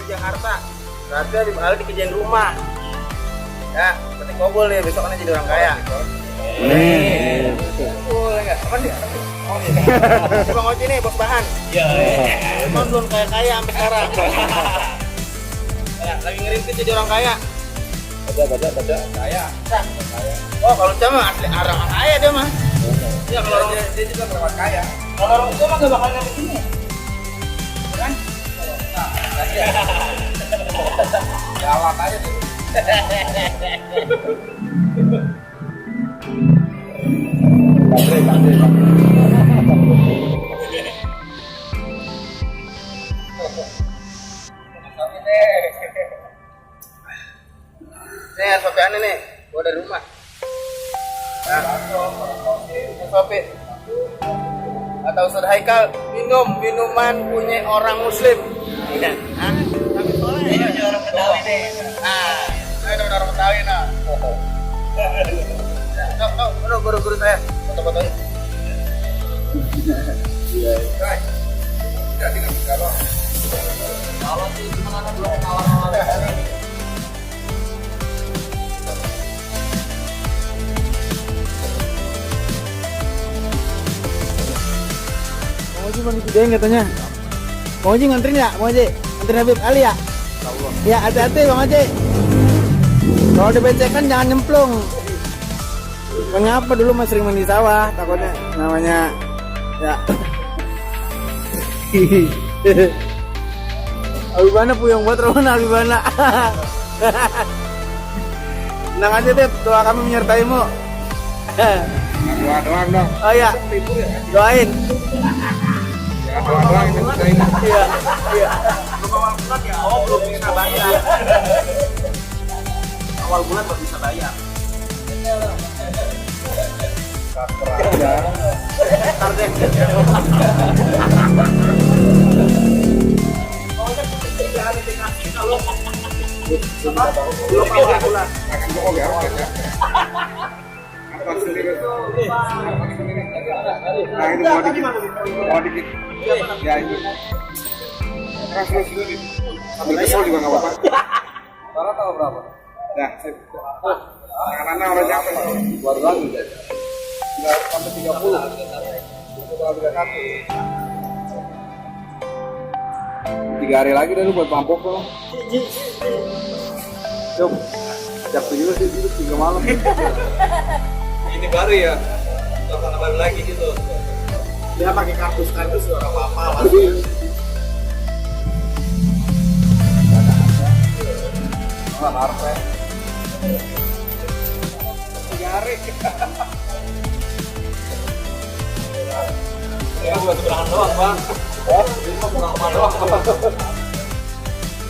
Jakarta. Berarti Habib Ali dikerjain rumah. Ya, penting gobol nih, besok kan jadi orang kaya. Boleh nggak? Apa sih? Oh iya. Bang Oji nih, bos bahan. Iya. Emang belum kaya-kaya sampai sekarang. Ya, lagi ngerintis jadi orang kaya. Baca kaya. Oh, kalau dia mah asli orang kaya dia mah. Iya, kalau orang Dia juga lewat kaya. kalau orang tua mah gak bakal nyampe sini. Kan? Jawab aja dulu. Nih, sopi aneh nih, gua dari rumah. Nah, ini sopi. Atau Ustaz Haikal, minum minuman punya orang muslim. Iya. Hah? Tapi soalnya ini orang Betawi nih. Nah, ini orang Betawi nah. Tok, guru-guru saya. Foto-fotoin. Iya. Jadi nggak bisa loh. Kalau sih cuma ada dua kawan-kawan. Bang Oji mau divideoin katanya. Bang Oji nganterin ya? Bang Oji nganterin Habib Ali ya? Ya hati-hati Bang Oji. Kalau dibecekkan jangan nyemplung. Kenapa dulu mas sering mandi sawah? Takutnya namanya ya. Habibana puyeng buat Roman Habibana. Tenang aja deh, doa kami menyertaimu. Doa doang dong. Oh iya, doain. Ya, doa doang itu kita ini. Iya, iya. Awal bulan ya, belum bisa bayar. Awal bulan baru bisa bayar. Ya. Ntar deh. Belum awal bulan. Akan bohong ya, oke ya. Apa sendiri? Nah itu mau dikit. Ya itu. Terus dulu. Sambil kesel juga nggak apa-apa. Sekarang tahu berapa? Nah, karena orang nyampe Baru lagi. nggak sampai 30. Kalau 3 hari lagi dah lu buat pampok lo. Yuk, jam 7 sih itu 3 malam. Ini baru ya. Suasana baru lagi gitu. Dia pakai kardus orang apa-apa masih. Nggak harus ya. 3 hari. Ya buat seberangan doang bang. Ini mah bukan rumah doang.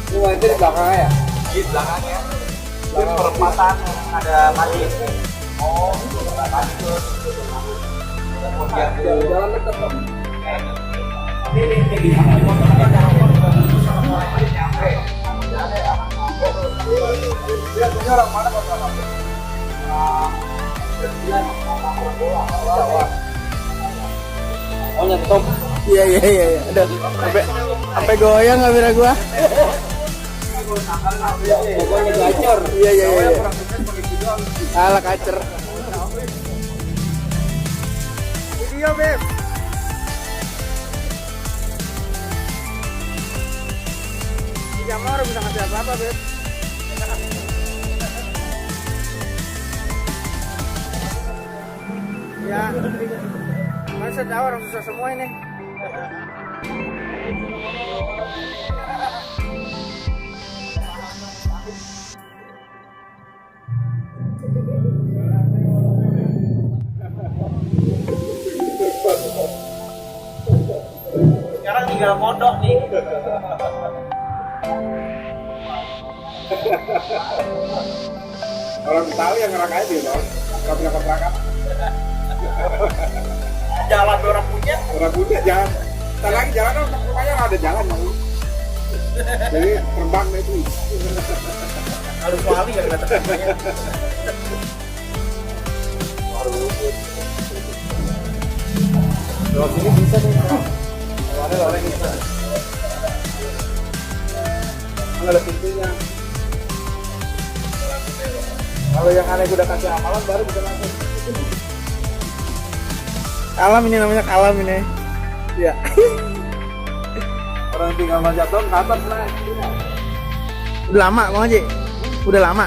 Ini nanti di belakangnya ya? Di belakangnya. Itu perempatan ada masjid. Oh, masjid. Jalan dekat bang. Ini orang mana bang? Oh nyetok. Iya. Aduh, sampai goyang kamera gua. Pokoknya gacor. Iya. Alah kacer. Video, Beb. Jam orang bisa ngasih apa-apa, Beb. Ya, masa tahu orang susah semua ini. Sekarang tinggal kodok nih. Orang tahu yang ngerak aja dia bang. Nggak punya kontrakan. Jalan orang punya. Orang punya jalan. Ntar lagi jalan kan rumahnya ada jalan bang. Jadi terbang deh itu. Harus wali yang kata namanya. Kalau sini bisa nih. Awalnya orang bisa. nggak ada pintunya. Kalau yang aneh udah kasih amalan baru bisa masuk. Kalam ini namanya kalam ini. Ya. Orang tinggal loncat dong ke atas naik. Udah lama Bang Haji? Udah lama?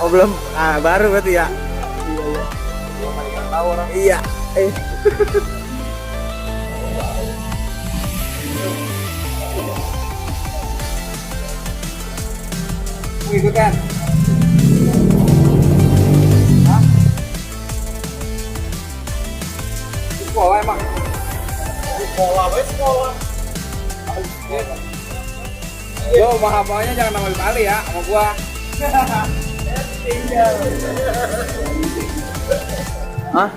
Oh belum? Ah baru berarti ya? Tahu orang. Iya. Ikutan. Sekolah emang. Sekolah. Lo mahabalnya jangan nama kali ya sama gua. Hah?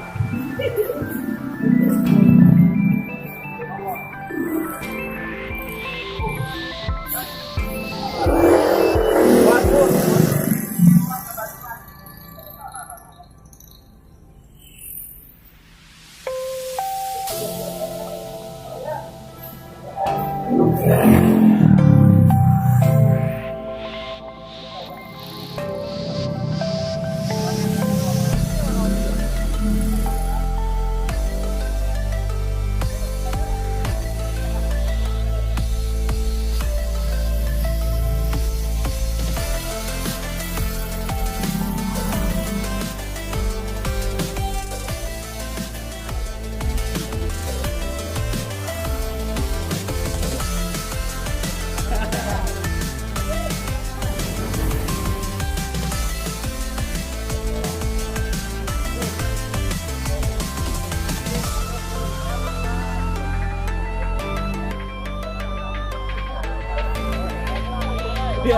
Ya.